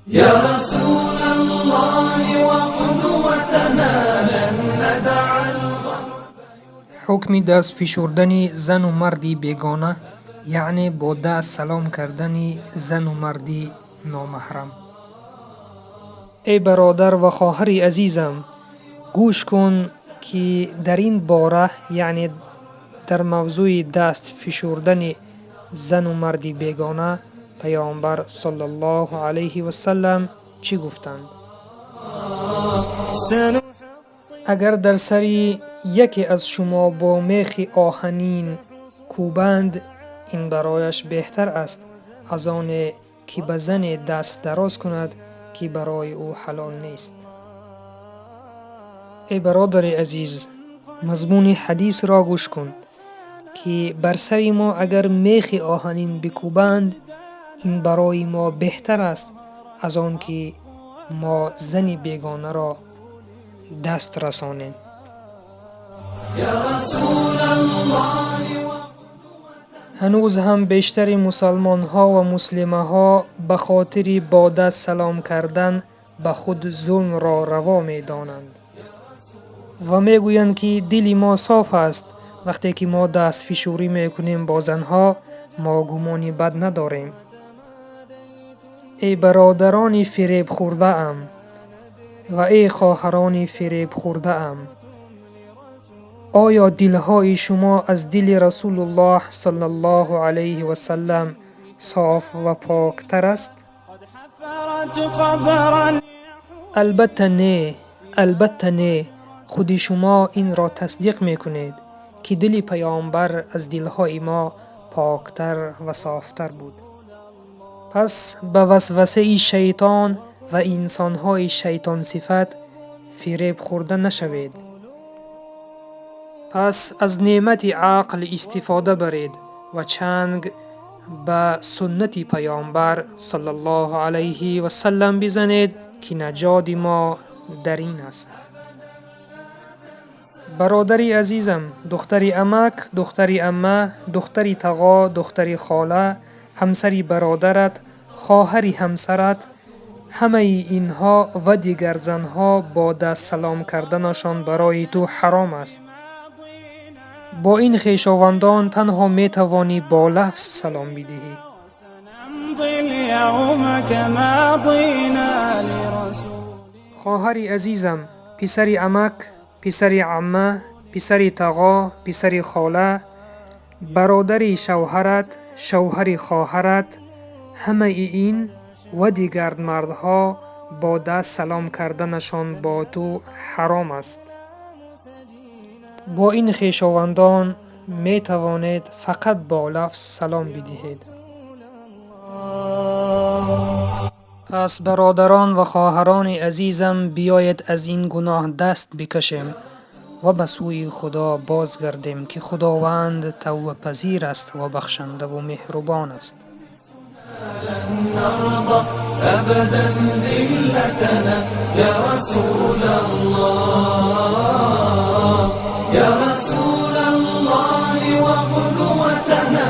يا رسول الله وقدوتنا لن ندع الغرب. Ҳукми даст фишурдани зану марди бегона, яъне бо даст салом кардани зану марди номаҳрам. Эй бародар ва хоҳари азизам, гӯш кун, ки дар ин бора, яъне дар мавзӯи даст фишурдани зану марди бегона, паёмбар саллаллоҳу алайҳи васаллам чӣ гуфтанд? Агар дар сари яке аз шумо бо мехи оҳанин кӯбанд, ин барояш беҳтар аст аз оне ки ба зане даст дароз кунад, ки барои ӯ ҳалол нест. Эй бародари азиз, мазмуни ҳадисро гӯш кун, ки бар сари мо агар мехи оҳанин бикӯбанд, ин барои мо беҳтар аст аз он ки мо зани бегонаро даст расонем. يا رسول الله. Ҳанӯз ҳам бештари мусалмонҳо ва муслимаҳо ба хотири бо даст салом кардан ба худ зулмро раво медонанд ва мегӯянд, ки дили мо соф аст. Вақте ки мо дастфишурӣ мекунем бо занҳо, мо гумони бад надорем. Эй бародарони фиребхӯрдаам ва эй хоҳарони фиребхӯрдаам, оё дилҳои шумо аз дили Расулуллоҳ саллаллоҳу алайҳи васаллам соф ва поктар аст? Албатта не, албатта не. Худи шумо инро тасдиқ мекунед, ки дили паёмбар аз дилҳои мо поктар ва софтар буд. Пас ба васвасаи шайтон ва инсонҳои шайтонсифат фиреб хӯрда нашавед. Пас аз неъмати ақл истифода баред ва чанг ба суннати паёмбар саллаллоҳу алайҳи васаллам бизанед, ки наҷоти мо дар ин аст. Бародари азизам, духтари амак, духтари амма, духтари тағо, духтари хола, ҳамсари бародарат, хоҳари ҳамсарат, ҳамаи инҳо ва дигар занҳо бо даст салом карданашон барои ту ҳаром аст. Бо ин хешовандон танҳо метавонӣ бо лафз салом бидиҳӣ. Хоҳари азизам, писари амак, писари амма, писари тағо, писари хола, бародари шавҳарат, шавҳари хоҳарат, ҳамаи ин ва дигар мардҳо бо даст салом карданашон бо ту ҳаром аст. Бо ин хешовандон метавонед фақат бо лафз салом бидиҳед. Пас бародарон ва хоҳарони азизам, биёед аз ин гуноҳ даст бикашем ва ба сӯи Худо бозгардем, ки Худованд тавбапазир аст ва бахшандаву меҳрубон аст. لن نرضى أبدا ذلتنا يا رسول الله، يا رسول الله وقدوتنا.